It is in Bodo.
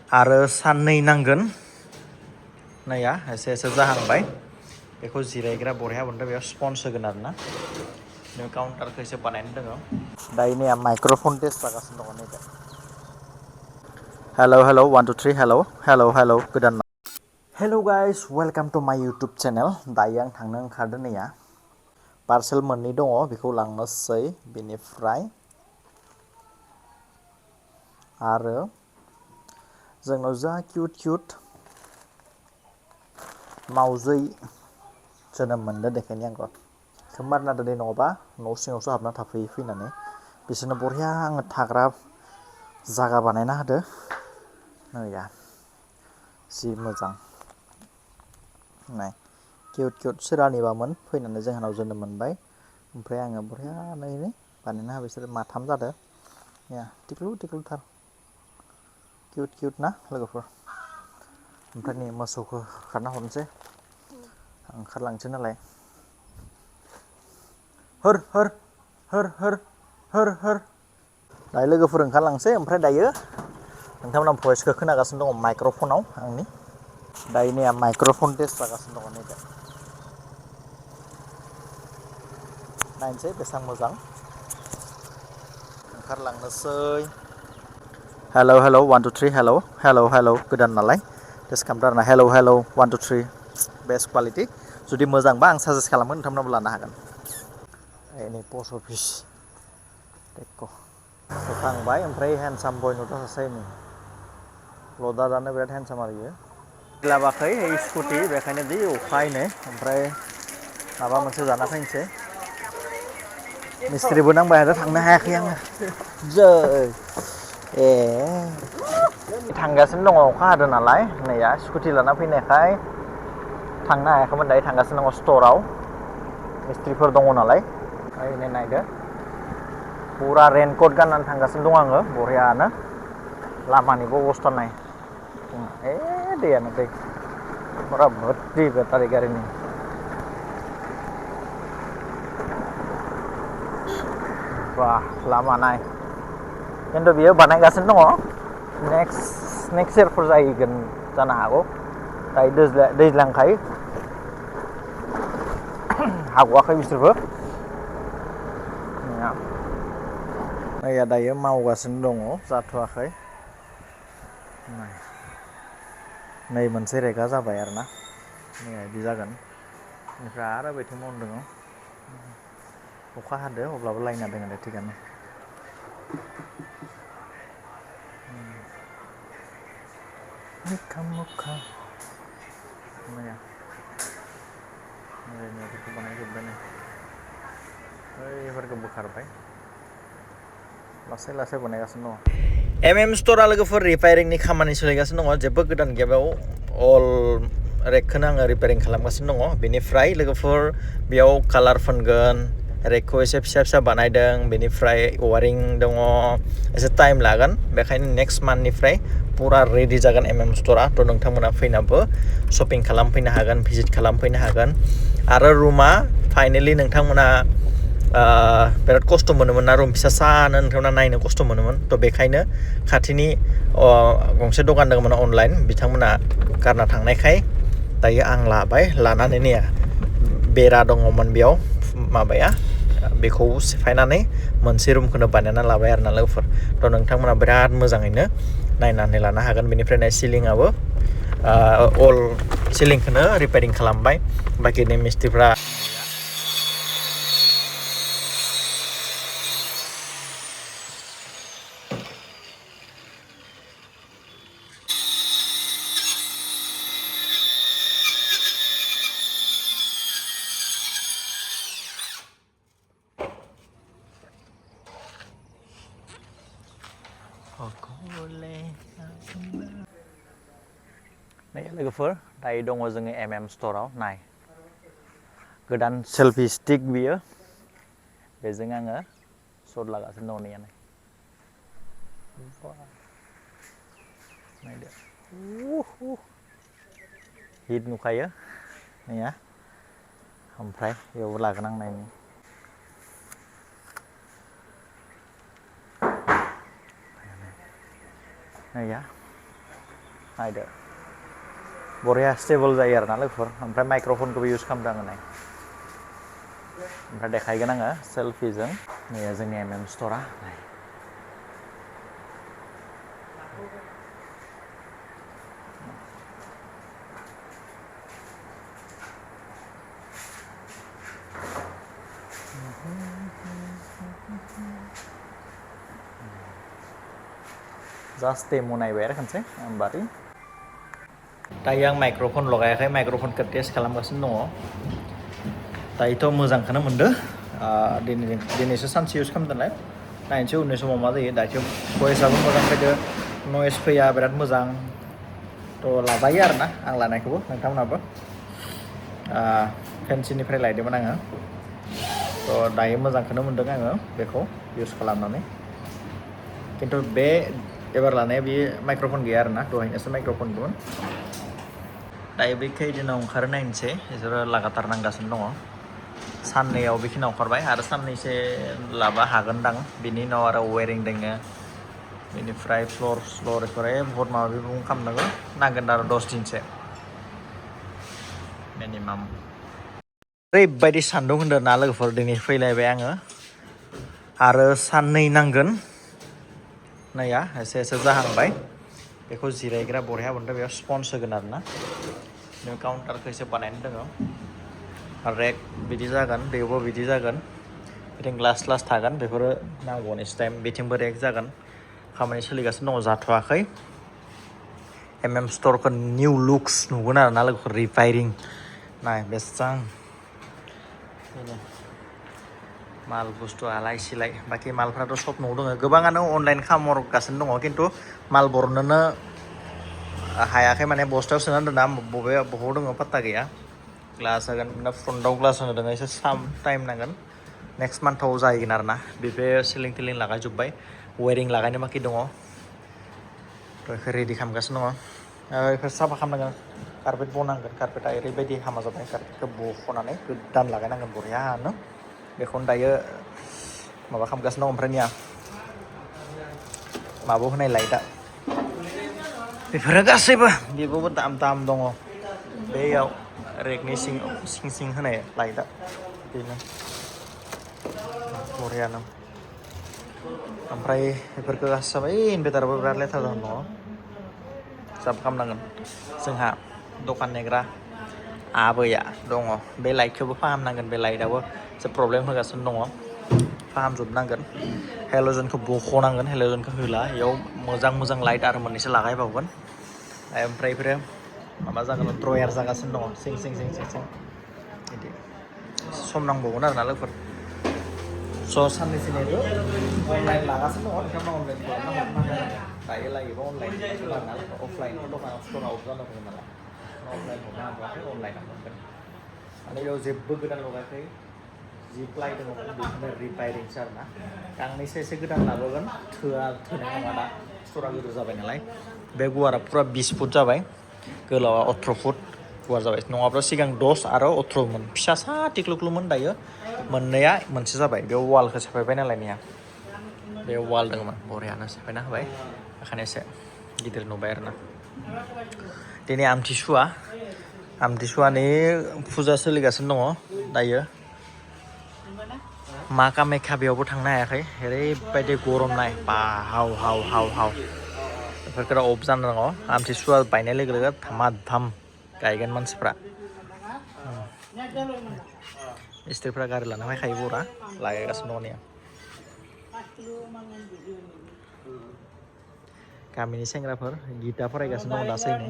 आरो साननै नांगोन नाया एसे एसे जाहांबाय बेखौ जिरायग्रा बरहाया बनदों बेयाव स्पन्ज होगोन आरो ना नों काउन्टारखौ एसे बानायनो दङ दायो नै माइक्र'फन टेस्ट जागासिनो दङ नैबे hello hello 1 2 3 hello hello hello गोदान हेलौ गाइस वेलकाम टु माय इउटुब चेनेल दायो आं थांनो ओंखारदों नैया पार्सेल मोननै दङ बेखौ लांनोसै बेनिफ्राय आरो जोंनाव जा किउट मावजै जोनोम मोनदों देखायनि आंखौ खोमोरना दोनै नङाबा न' सिङावसो हाबना थाफैयो फैनानै बिसोरनो बरिया आङो थाग्रा जागा बानायना होदो नैया जि मोजां नाय किउट सोरानिबामोन फैनानै जोंहानाव जोनोम मोनबाय ओमफ्राय आङो बरियानो बानायना होबाय बिसोर माथाम जादों या टिक्लु किउट ना लोगोफोर ओमफ्राय नै मोसौखौ होखारना हरनोसै ओंखारलांसै नालाय होर दायो लोगोफोर ओंखारलांसै ओमफ्राय दायो नोंथांमोना भइसखौ खोनागासिनो दङ माइक्र'फनाव आंनि दायो नै माइक्र'फन टेस्ट जागासिनो दङ नैबे नायनोसै बेसेबां मोजां ओंखारलांनोसै हेलौ 1 2 3 हेलौ गोदान नालाय टेस्ट खालामदों आरोना हेलौ 1 2 3 बेस्ट कुवालिटि जुदि मोजांबा आं साजेस्ट खालामगोन नोंथांमोनाबो लानो हागोन नै पस्ट अफिस टेक' होखांबाय ओमफ्राय हेन्डसाम बय नुदों सासे नै लदा जानो बिराद हेन्डसाम आरो इयो लाबोआखै स्कुटि बेखायनो जि अखा हायनो ओमफ्राय माबा मोनसे जाना फैनोसै मिस्थ्रिबो नांबाय आरो थांनो हायाखै आङो थांगासिनो दङ अखा हादों नालाय नैया स्कुटि लाना फैनायखाय थांनो हायाखैमोन दायो थांगासिनो दङ स्टराव मिस्थ्रिफोर दङ नालाय ओमफ्राय नायदो फुरा रेनकट गाननानै थांगासिनो दं आङो बरियानो लामानिबो अबस्था नाय दैयानो दै फुरा भर्ति बेटारि गारिनि बा लामा नाय खिन्थु बियो बानायगासिनो दङ नेक्स्ट इयारफोर जाहैगोन जानो हागौ दायो दैज्लांखाय हागवाखै बिसोरबो नैया दायो मावगासिनो दङ जाथ'वाखै नै मोनसे रेगा जाबाय आरोना नै बिदि जागोन बेनिफ्राय आरो बैथिं मावनो दङ अखा हादो अब्लाबो लायना दङ दे थिगानो बेफोरखौ बानायजोब्बाय नै बैफोरखौ बोखारबाय लासै बानायगासिनो दङ स्ट'रा लोगोफोर रिपेयारिंनि खामानि सोलिगासिनो दङ जेबो गोदान गैया बेयाव अल रेकखौनो आङो रिपेयारिं खालामगासिनो दङ बेनिफ्राय लोगोफोर बेयाव कालार फोनगोन रेकखौ एसे फिसा बानायदों बेनिफ्राय वारिं दङ एसे टाइम लागोन बेखायनो नेक्स्ट मान्थनिफ्राय पुरा रेडि जागोन स्ट'रा थ' नोंथांमोना फैनाबो शपिं खालामफैनो हागोन भिजिट खालामफैनो हागोन आरो रुमा फाइनेलि नोंथांमोना बिराद खस्थ' मोनोमोन ना रुम फिसा सानो नोंथांमोना नायनो खस्थ' मोनोमोन थ' बेखायनो खाथिनि गंसे दखान दङमोन अनलाइन बिथांमोना गारना थांनायखाय दायो आं लानानै नै बेरा दङमोन बेयाव माबाया बेखौ सिफायनानै मोनसे रुमखौनो बानायना लाबाय आरो ना लोगोफोर थ' नोंथांमोना बिराद मोजाङैनो नायनानै लानो हागोन बेनिफ्राय सिलिंआबो अल सिलिंखौनो रिपेयारिं खालामबाय बाखिनि मिस्ट्रिफ्रा लोगोफोर दायो दङ जोङो स्ट'राव नाय गोदान सेलफि स्टिक बियो बेजों आङो शट लागासिनो दङ नैया नायदो हिट नुखायो नैया ओमफ्राय बेयावबो लागोन आं नायनि नैया नायदो बरिया स्टेबल जायो आरोना लोगोफोर ओमफ्राय माइक्र'फनखौबो इउज खालामदों आङो नाय ओमफ्राय देखायगोन आङो सेल्फिजों नै जोंनि स्ट'रा जास्ट डेम' नायबाय आरो खनसे होमबाथाय दायो आं माइक्र'फन लगायाखै माइक्र'फनखौ टेस्ट खालामगासिनो दङ दायोथ' मोजांखौनो मोनदो दिनैसो सानसे इउज खालामदों नालाय नायनोसै उननि समाव मा जायो दायो भइसआबो मोजां फैदो नयस फैया बिराद मोजां थ' लाजायो आरोना आं लानायखौबो नोंथांमोनहाबो फेन्सिनिफ्राय लायदोंमोन आङो थ' दायो मोजांखौनो मोनदों आङो बेखौ इउज खालामनानै खिन्थु बे एबार लानाया बे माइक्र'फन गैया आरोना दहायनोसो माइक्र'फन दंमोन दायो बे खैदिनाव ओंखारो नायनोसै बिसोरो लागातार नांगासिनो दङ साननैयाव बेखिनियाव ओंखारबाय आरो साननैसो लाबा हागोनदां बिनि उनाव आरो वेरिं दोङो बेनिफ्राय फ्ल'र बहुत माबा माबि खालामनांगौ नांगोन आरो 10 दिनसो मिनिमाम ओरैबायदि सान्दुं होनदों ना लोगोफोर दिनै फैलायबाय आङो आरो साननै नांगोन नाया एसे जाहांबाय बेखौ जिरायग्रा बरहा मोनदों बेयाव स्पन्ज होगोन आरोना नों काउन्टारखौ एसे बानायनो दङ रेक बिदि जागोन बेयावबो बिदि जागोन बिथिं ग्लास थागोन बेफोरो नांगौ नेक्स्ट टाइम बिथिंबो रेक जागोन खामानि सोलिगासिनो दङ जाथ'वाखै स्ट'रखौ निउ लुक्स नुगोन आरोना लोगोफोर रिफायरिं नाय बेसां माल बुस्थु आलाय सिलाय बाखि मालफ्राथ' सब न'आव दङ गोबाङानो अनलाइन खालामहरगासिनो दङ खिन्थु माल बरननोनो हायाखै माने बस्थायाव सोनानै दोनना बबाव दङ पात्ता गैया ग्लास होगोन फ्रन्टआव ग्लास होनो दङ एसे टाइम नांगोन नेक्स्ट मान्थआव जाहैगोन आरोना बे सिलिं थिलिं लागायजोब्बाय वेरिं लागायनो बाखि दङ बेखौ रेडि खालामगासिनो दङ बेफोर साफा खालामनांगोन कार्पेट बनांगोन कार्पेटआ ओरैबायदि हामा जाबाय कार्पेटखौ बख'नानै गोदान लागायनांगोन बरियानो बेखौनो दायो माबा खालामगासिनो दं ओमफ्राय माबायाव होनाय लाइटआ बेफोरो गासैबो बेखौबो दाम दङ बेयाव रेकनि सिं होनाय लाइटआ बेनो बरियानो ओमफ्राय बेफोरखौ गासैबो इनभार्टाराबो बिराद लेथार जाना दङ साफा खालामनांगोन जोंहा दखान नेग्रा आबैया दङ बे लाइटखौबो फाहामनांगोन बे लाइटआबो एसे प्रब्लेम होगासिनो दङ फाहामजोबनांगोन हेल'जेनखौ बख'नांगोन हेल'जेनखौ होला बेयाव मोजां लाइट आरो मोननैसो लागायबावगोन ओमफ्राय बेफोरो माबा जागोन ड्रयार जागासिनो दङ सिं बिदि सम नांबावगोन आरोना लोगोफोर स' साननैसो नेदो अनलाइन लागासिनो दङ नोंथांमोना अनलाइन खालामना दायो लायोबा अनलाइन अफलाइन दखानाव स्ट'राव जानांगौ नालाय अफलाइन हरनो हाथ'वाखै अनलाइनाव मोनगोन माने बेयाव जेबो गोदान लगायाखै जि प्लाइ दङ बेखौनो रिपायरिंसो आरोना गांनैसो एसे गोदान लाबोगोन थोनाय नङा दा स्ट'रा गिदिर जाबाय नालाय बे गुवारा फुरा 20 फुट जाबाय गोलावा 18 फुट गुवार जाबाय नङाब्ला सिगां 10 आरो 18मोन फिसा टिक्लुक्लुमोन दायो मोननैया मोनसे जाबाय बेयाव वालखौ सेफायबाय नालाय नेहा बेयाव वाल दङमोन बरियानो सेफायना होबाय बेखायनो एसे गिदिर नुबाय आरोना दिनै आमथिसुवानि फुजा सोलिगासिनो दङ दायो मा कामाख्या बेयावबो थांनो हायाखै ओरैबायदि गरमनाय बा हाव बेफोरखौ अफ जानो दङ आमथिसुवा बायनाय लोगो धाम गायगोन मानसिफ्रा मिस्ट्रिफ्रा गारि लाना फैखायो बरा लागायगासिनो दङ गामिनि सेंग्राफोर गिता फरायगासिनो दङ दासैनो